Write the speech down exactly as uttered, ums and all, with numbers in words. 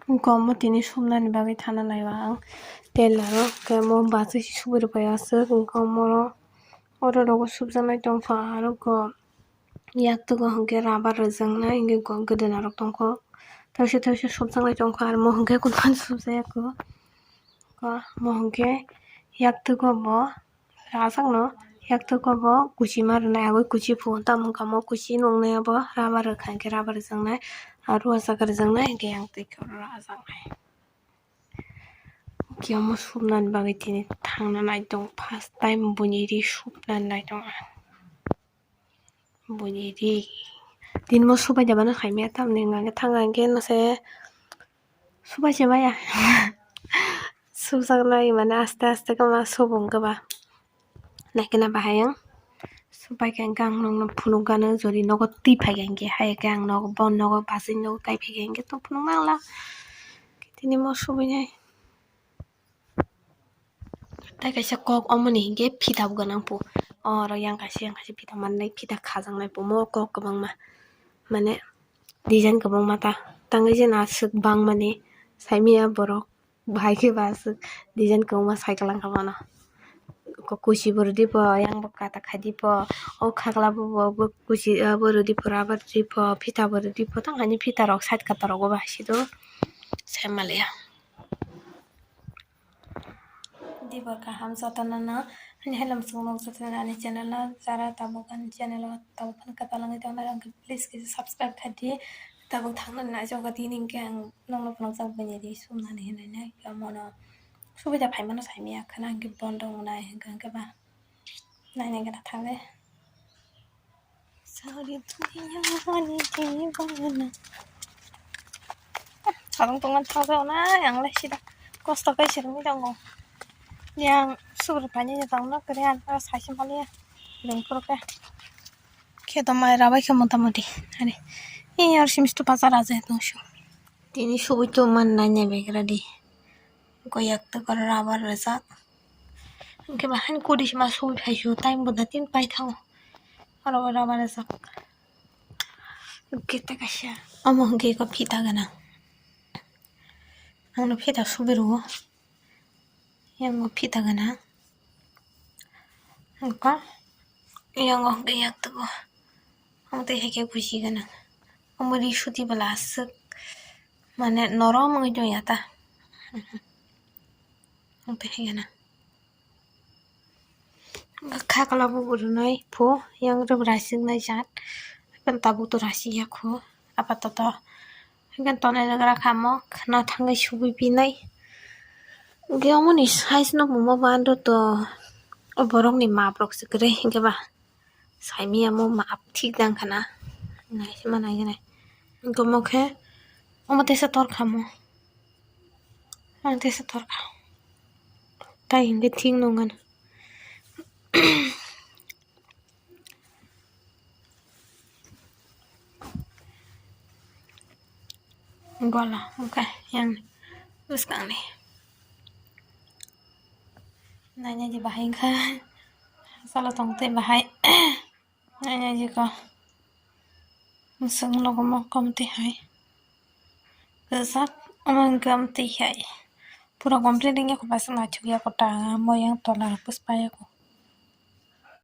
Wngkha omo tini subnani bagwi thana naiba ang tailor o, hwnkhe omo bachwi se subui rwphai aswk, wngkha omo oro rogo subjaknai tongkha, aro wngkha yaktwgo hwnkhe rubber rwjaknai, hwnkhe go-, gwdwna rok tongkha, thaisa thaisa subjaknai tongkha, aro omo hwnkhe kwbangma subjak ya kho, omo hwnkhe yaktwgo bo. Rajak no yaktwgo bo kuchima rwnai, agwi kuchi phu, tamo wngkha omo kuchi nuknai abo rubber rwkha, hwnkhe rubber rwjaknai, aro o jaga rwjaknai, hwnkhe yang twi khe oro rwjaknai. Hwnkhe omo subnani bagwi tini thangna nai tongo, first time buini ri subnani nai tongo ang. Buini ri. Tini mo subai da mano khaimya tamni hwnka khe thang kha hwnkhe nase subai se maya. Subjaknai mane aste aste khe ma subung khe ba. Naikhe na bahai ang subai khe hwnkhe ang nokno phunuk gano jodi nogo twi phai khe hwnkhe hai khe ang nogo bo nogo bachwi nogo kai phai khe hwnkhe to phunuk nang la. Tini mo subai nai. Tai kaisa kok omoni hinkhe phita bo gwnang po. Oro yang kaisa yang kaisa phita mannai, phita khajaknai po mo kok kwbangma. Mane design kwbangma ta. Tangwi je na aswk bangmani saimanya borok. Bahai khe ba aswk design kwbangma sai kwlang kha bono. Ko kuchi bo rwdi po, yang bo kata khai di po. O khakla bo bo kuchi bo rwdi po, rubber rwdi po, phita bo rwdi po. Tang hani phita rok side kata rogo bahai si do. Sai maliya. Dibor kaham jotono no. Ani hello, muchung nok jotono ani channel o, jara tabuk ani channel o tabuk phano kwtal wngwi tongna, ang khe please kisa subscribe khai di. Tabuk thangna nai joga tini hwnkhe ang nokno phunukjak buini ri sumnani hinwi nai, omono subida phaimano saimanya khwna hwnkhe bondo wngnai hwnkhe ba nainai gana thangwi. Sorry, duniya ni deewana. Sarung tongo thajao na, yang le sida kosto kai sirmi tongo. Yang subri pani ni tong na kere an para sai sim pali ya. Dong puro ke. Khe to mai rabai khe mota moti. Are. Ee, or simisto bazar aje tong shu. Tini subui to man nai nai begra di. Goyak to kor rubber rejak. Hwnkhe ba hani kodi se ma subui phai sio, time bo da tin pai thango. Oro o rubber rejak. Hwnkhe ta kaisa. Omo hwnkhe eko phita gwnang. Angno phita subui rwo. Yango phita gwnang. Hwnkhe yango hwnkhe yaktugo. Ang tei hai khe buji gwnang. Omo ri suti bwla aswk. Mane norom wngwi tongya ta. Ang tei hai gwnang. Khakla bo rwnai pho, yang rw rasiknai jat. Tabuk to rasi ya kho. Apatoto. Hwnkhe tonwi rwgra kha mo, khwna thangwi subui pinai. Hwnkhe omoni size no buma bando to. O borokni map rok se kwrwi hwnkhe ba. Saimiyamo map thik dang khana. Naisima naigenai. Hwnkhe omo khe, omo teisa torkha mo. Ang teisa torkha. Tai hwnkhe thik nung ano. Gola, hwnkhe yang bwskangni. Naina di bahai wngkha. Salo tong tei bahai. Naina di ko. Mwswk logo mo kom twi hai. Kwchak omo hwnkhe om twi hai. Pura complete wngya kho, baisa naithok ya kho ta, mo yang tola rok bwspa ya kho.